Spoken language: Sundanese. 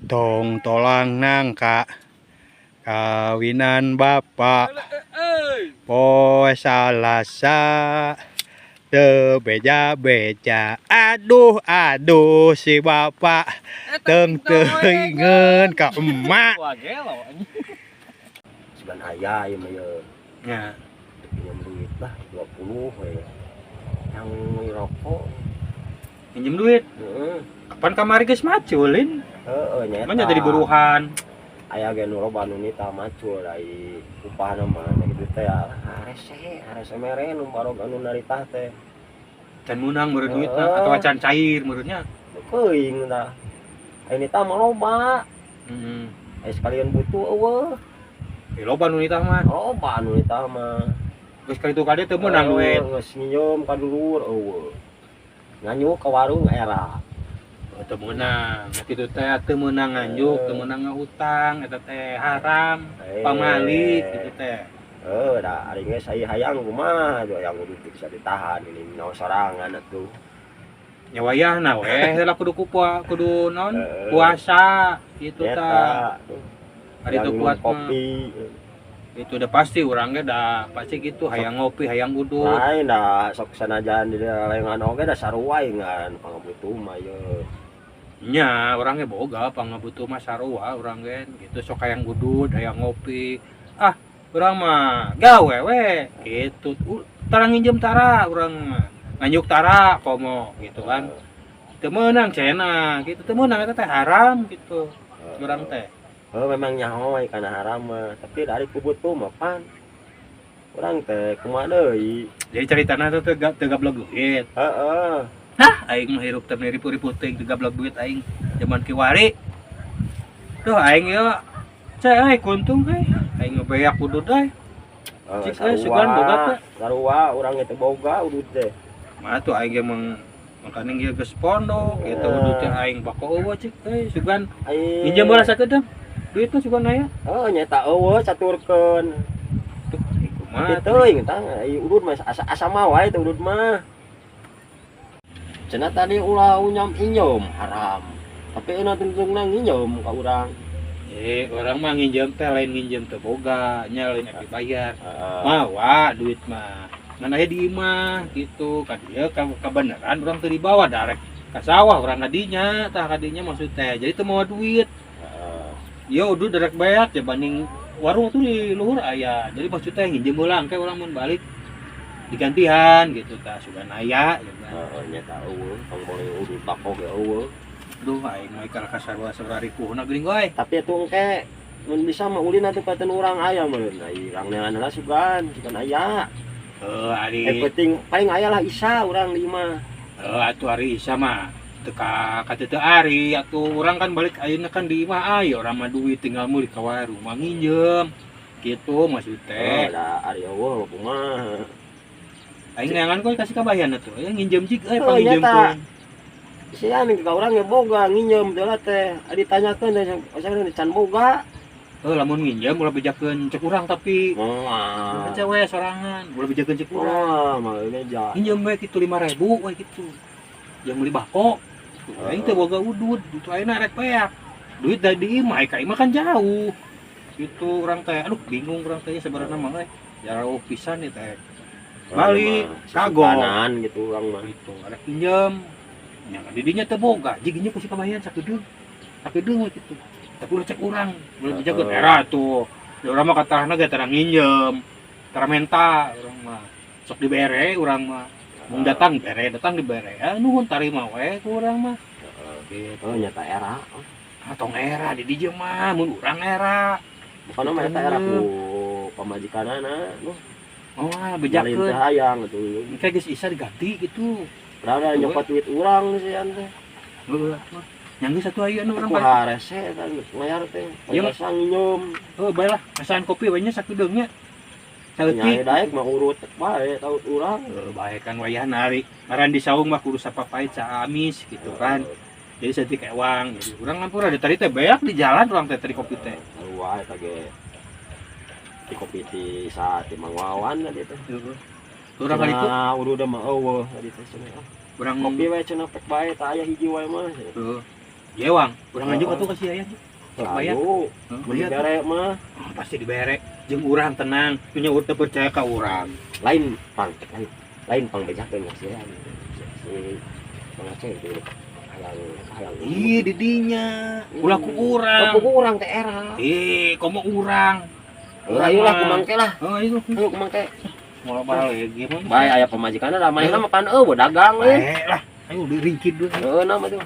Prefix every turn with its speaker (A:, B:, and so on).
A: Tong tolang nangka kawinan bapak poe Salasa teu beja-beja, aduh aduh, si bapak teung teuingeun ka emak.
B: Wah, gelo anjing.
C: Sugan aya ieu mah ye.
A: Nya.
C: Pinjam duit lah 20 we. Yang rokok.
A: Pinjem duit?
C: Heeh.
A: Kapan kamari geus maculin.
C: Heeh, nya.
A: Emang jadi buruhan.
C: Aya ge nu loba nu nita macul ai upahna mah nya kitu teh harese harese mere nu barog anu naritah teh.
A: Can meunang meureun duitna
C: Heeh.
A: atau can cair meureunnya.
C: Teuing tah. Ai nita mah loba. Ai sekalian butuh eueuh.
A: Eh, loba nu nitah mah.
C: Loba anu nitah mah.
A: Geus kali itu kali teu meunang duit.
C: Geus nginjem ka dulur eueuh. Nganjuk ka warung era.
A: Oh, teu meunang. Kitu teh teu meunang nganjuk, teu meunang ngahutang, eta teh haram, pamali kitu teh.
C: Eh, da ari geus aya hayang kumaha tuh yang udah bisa ditahan ini naon sorangan atuh.
A: Nya wayahna we heula kudu kudu naon? Puasa kitu tah.
C: Eta.
A: Ari teu
C: Yang
A: kuat mah.
C: kopi.
A: Itu udah pasti urang ge da pasti gitu hayang ngopi, hayang udut.
C: Lain da sok sanajan di layangan oge da sarua ngan pangabutuh mah ye.
A: Nya, urang ge boga pangabutuh mah sarua urang ge gitu sok hayang udut, hayang ngopi. Ah, urang mah gawe we gitu. Tara nginjem tara urang mah. Nganjuk tara komo gitu kan. Teu meunang cenah gitu, teu meunang eta teh haram gitu. Urang teh.
C: Oh, memang nyaho we kana haram mah, tapi dari kubutuh mah pan. Urang teh kumaha deui?
A: Jadi caritana teh teu gablek duit.
C: Heeh.
A: Hah, aing mah hirup teh ripu-ripu teuing teu gablek duit aing zaman kiwari. Duh aing ieu cek euy kuntung euy. Aing ngebeak udud euy.
C: Eh,
A: Cik euy sugan boga teh.
C: Sarua urang itu boga udud teh.
A: Mah tuh aing ge meng makanya ge geus pondok gitu udud teh aing bako eueuh cik euy sugan
C: Ai
A: nginjem heula sakedeung. Duitna sugan aya.
C: Oh, nyata eueuh caturkeun.
A: Tuh aing kumaha.
C: Tapi teuing tah ai udud mah asa asa mah wae teh udud mah. Cenah tadi ulah unyam injem haram. Tapi euna tungtungna nginjem ka urang.
A: Eh, urang mah nginjem teh lain nginjem teu boga, nya lain aya dibayar.
C: Heeh.
A: Mawa duit mah. Ngan aya di imah gitu ka dieu ka kabeneran urang teu dibawa darek ka sawah urang kadinya tah kadinya maksud teh. Jadi teu mawa duit.
C: Heeh.
A: Ya udah darek bayar ya banding warung tuh di luhur aya. Jadi maksud teh nginjem heula engke urang mun balik digantian gitu tah sugan aya gitu.
C: Heeh, nyata eueuh, tong boleh udud bako ge eueuh.
A: Duh aing mah ikal kasarua sabaraha ripuhna geuning euy.
C: Tapi atuh engke mun bisa mah ulin atuh paten urang aya meureun. Ai urang neangan heula sugan, sugan aya.
A: Heuh ari
C: Eh penting paling aya lah isa urang di imah.
A: Heuh atuh ari isa mah teu ka teu ari atuh urang kan balik ayeuna kan di imah aya urang mah duit tinggal meuli ka warung mah nginjem. Gitu maksud
C: Oh,
A: teh.
C: da ari eueuh kumaha.
A: Aing neangan kok kasih kabayan atuh. Aya nginjem jig euy
C: Oh,
A: panginjemkeun.
C: Sia nih ka urang ge boga nginjem teh lah teh. Adi ditanyakeun teh asa can boga.
A: Heuh lamun nginjem ulah bejakeun cek urang tapi
C: Moal.
A: cewek sorangan ulah bejakeun cek urang.
C: Moal mah beja.
A: Nginjem we kitu 5000 we kitu. Yang meuli bako. Aing teh boga udud, itu ayeuna rek peak. Duit dari di imah, ka imah kan jauh. Gitu urang teh, aduh bingung urang teh sebenarnya mah euy. Jauh pisan nih teh. Balik, kagok.
C: Kanan gitu urang mah.
A: Gitu, rek pinjem. Nya di dinya teh boga, jig nya ku si kabayan sakedeung. Sakedeung we kitu. Tapi ulah cek urang, ulah bejakeun era tuh. Da urang mah katarahna ge tara nginjem. Tara menta urang mah. Sok dibere urang mah. Mun datang bere, datang dibere. Ah nuhun tarima we ku urang mah.
C: Gitu. Oh, nyata era.
A: Ah tong era di dieu mah mun urang era.
C: Bukan mah eta era ku pamajikanana. Duh,
A: Oh,
C: lain
A: bejakeun.
C: teh hayang atuh.
A: Engke geus isa diganti gitu.
C: Padahal nyopot duit urang sih teh.
A: Heuh atuh. Yang geus satu ayeuna urang
C: Ku
A: balik.
C: harese eta geus mayar teh.
A: Iya,
C: Biasa nginjem.
A: Heuh bae lah, masaan kopi we nya sakedeung nya. Saeutik.
C: Nyai daek mah urut bae tau urang.
A: Heuh bae kan wayahna ari ngaran di saung mah kudu sapapait saamis gitu kan. Jadi saeutik ewang. Jadi urang ngampura tadi teh beak di jalan urang teh tadi kopi teh.
C: Sarua eta ge. Di kopi ti saat di Mang Wawan tadi teh.
A: Heuh. Urang kali itu
C: Cenah udah mah eueuh tadi teh cenah.
A: urang
C: Kopi we cenah pek bae tah aya hiji wae mah.
A: Heuh. Jewang, urang lanjut
C: Heeh.
A: atuh ka si Yayat. Sok bayar.
C: Ayo,
A: Heeh,
C: mun
A: bayar.
C: dibere mah.
A: Oh, pasti dibere. Jeung urang tenang, nya urang teu percaya ka urang.
C: Lain pang lain lain pang bejakeun ka si si Mang Aceh itu hayang hayang.
A: Ih, di dinya. Ulah ku urang.
C: Oh, ku urang teh era.
A: Ih, komo urang.
C: Ayo lah kumangke lah.
A: Oh, ayo.
C: Ayo kumangke.
A: Mau balik gimana?
C: Bae aya pamajikanna da manehna mah pan eueuh dagang euy.
A: Bae lah. Ayo diringkit dulu.
C: Heeh, nama tuh.